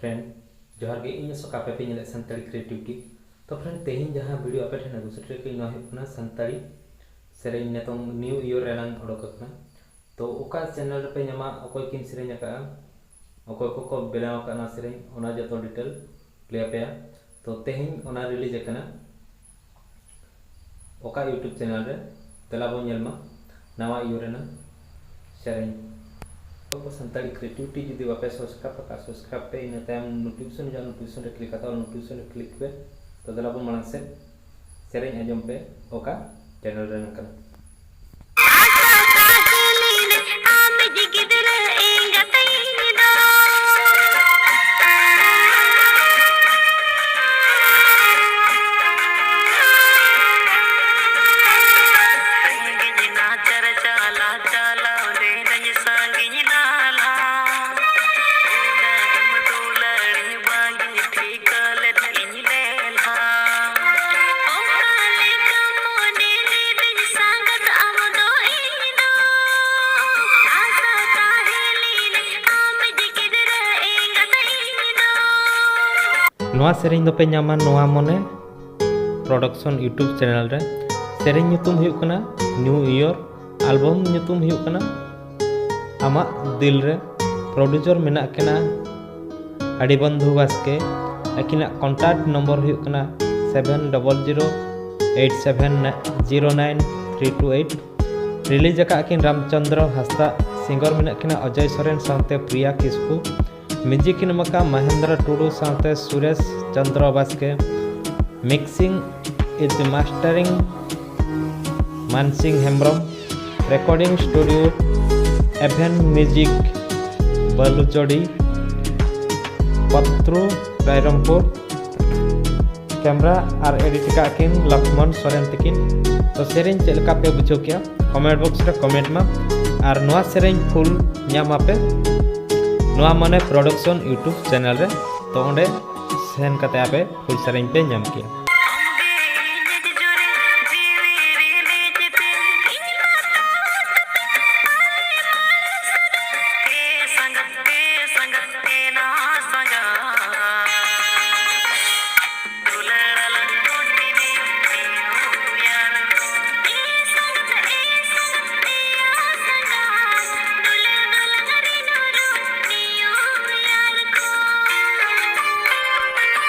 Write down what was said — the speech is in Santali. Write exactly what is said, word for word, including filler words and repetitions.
Friend, ᱡᱚᱦᱟᱨ ᱜᱮ, ᱤᱧ ᱟᱥᱚᱠ ᱟᱯᱮ ᱯᱮ ᱧᱮᱞᱮᱫ ᱥᱟᱱᱛᱟᱲᱤ Creativity᱾ ᱛᱚ friend, ᱛᱮᱦᱮᱧ ᱡᱟᱦᱟᱸ video ᱟᱯᱮ ᱴᱷᱮᱱ ᱟᱹᱜᱩ ᱥᱮᱴᱮᱨ ᱠᱟᱹᱧ, ᱱᱚᱣᱟ ᱦᱩᱭᱩᱜ ᱠᱟᱱᱟ ᱥᱟᱱᱛᱟᱲᱤ ᱥᱮᱨᱮᱧ, ᱱᱤᱛᱚᱝ new year ᱨᱮᱱᱟᱝ ᱚᱰᱚᱠ ᱟᱠᱟᱱᱟ᱾ ᱛᱚ ᱚᱠᱟ channel ᱨᱮᱯᱮ ᱧᱟᱢᱟ, ᱚᱠᱚᱭ ᱠᱤᱱ ᱥᱮᱨᱮᱧ ᱟᱠᱟᱫᱼᱟ, ᱚᱠᱚᱭ ᱠᱚᱠᱚ ᱵᱮᱱᱟᱣ ᱟᱠᱟᱫ ᱱᱚᱣᱟ ᱥᱮᱨᱮᱧ, ᱚᱱᱟ ᱡᱚᱛᱚ detail ᱞᱟᱹᱭ ᱟᱯᱮᱭᱟ᱾ ᱛᱚ ᱛᱮᱦᱮᱧ ᱚᱱᱟ release ᱟᱠᱟᱱᱟ ᱚᱠᱟ YouTube channel ᱨᱮ, ᱫᱮᱞᱟ ᱵᱚᱱ ᱧᱮᱞ ᱢᱟ ᱱᱟᱣᱟ year ᱨᱮᱱᱟᱜ ᱥᱮᱨᱮᱧ᱾ ᱟᱵᱚ ᱥᱟᱱᱛᱟᱲᱤ Creativity ᱡᱩᱫᱤ ᱵᱟᱯᱮ subscribe ᱟᱠᱟᱫ, subscribe ᱯᱮ, ᱤᱱᱟᱹ ᱛᱟᱭᱚᱢ notification ᱦᱤᱡᱩᱜᱼᱟ, notification ᱨᱮ click ᱠᱟᱛᱮ notification ᱨᱮ click ᱯᱮ᱾ ᱛᱚ ᱫᱮᱞᱟ ᱵᱚᱱ ᱢᱟᱲᱟᱝ ᱥᱮᱫ ᱥᱮᱨᱮᱧ ᱟᱸᱡᱚᱢ ᱯᱮ ᱚᱠᱟ channel ᱨᱮᱱᱟᱜ ᱠᱟᱱᱟ᱾ ᱱᱚᱣᱟ ᱥᱮᱨᱮᱧ ᱫᱚᱯᱮ ᱧᱟᱢᱟ ᱱᱚᱣᱟ ᱢᱚᱱᱮ Production YouTube channel ᱨᱮ᱾ ᱥᱮᱨᱮᱧ ᱧᱩᱛᱩᱢ ᱦᱩᱭᱩᱜ ᱠᱟᱱᱟ New Year, album ᱧᱩᱛᱩᱢ ᱦᱩᱭᱩᱜ ᱠᱟᱱᱟ ᱟᱢᱟᱜ ᱫᱤᱞ ᱨᱮ᱾ Producer ᱢᱮᱱᱟᱜ ᱠᱤᱱᱟ ᱟᱹᱰᱤ ᱵᱚᱱᱫᱷᱩ ᱵᱟᱥᱠᱮ᱾ ᱟᱹᱠᱤᱱᱟᱜ contact number ᱦᱩᱭᱩᱜ ᱠᱟᱱᱟ seven double zero eight seven zero nine three two eight᱾ Release ᱟᱠᱟᱫ ᱠᱤᱱ ᱨᱟᱢᱪᱚᱸᱫᱽᱨᱚ ᱦᱟᱸᱥᱫᱟ, singer ᱢᱮᱱᱟᱜ ᱠᱤᱱᱟ ᱚᱡᱚᱭ ᱥᱚᱨᱮᱱ ᱥᱟᱶᱛᱮ ᱯᱨᱤᱭᱟ ᱠᱤᱥᱠᱩ᱾ Music ᱠᱤᱱ ᱮᱢ ᱟᱠᱟᱫ ᱢᱚᱦᱮᱱᱫᱨᱚ ᱴᱩᱰᱩ ᱥᱟᱶᱛᱮ ᱥᱩᱨᱮᱥ ᱪᱚᱸᱫᱽᱨᱚ ᱵᱟᱥᱠᱮ᱾ Mixing is mastering Mansingh Hembrom. Recording studio Aven Music, ᱵᱟᱞᱩᱪᱚᱲᱤ, ᱯᱟᱛᱨᱩ, Rairangpur. Camera R edit ᱟᱠᱟᱫ ᱠᱤᱱ ᱞᱚᱠᱷᱢᱚᱱ ᱥᱚᱨᱮᱱ ᱛᱟᱹᱠᱤᱱ᱾ ᱛᱚ ᱥᱮᱨᱮᱧ ᱪᱮᱫ ᱞᱮᱠᱟ ᱯᱮ ᱵᱩᱡᱷᱟᱹᱣ ᱠᱮᱜᱼᱟ, comment box ᱨᱮ comment ᱢᱟ᱾ ᱟᱨ ᱱᱚᱣᱟ ᱥᱮᱨᱮᱧ full ᱧᱟᱢ ᱟᱯᱮ ᱱᱚᱣᱟ ᱢᱚᱱᱮ Production YouTube channel ᱨᱮ᱾ ᱛᱚ ᱚᱸᱰᱮ ᱥᱮᱱ ᱠᱟᱛᱮ ᱟᱯᱮ full ᱥᱮᱨᱮᱧ ᱯᱮ ᱧᱟᱢ ᱠᱮᱜᱼᱟ᱾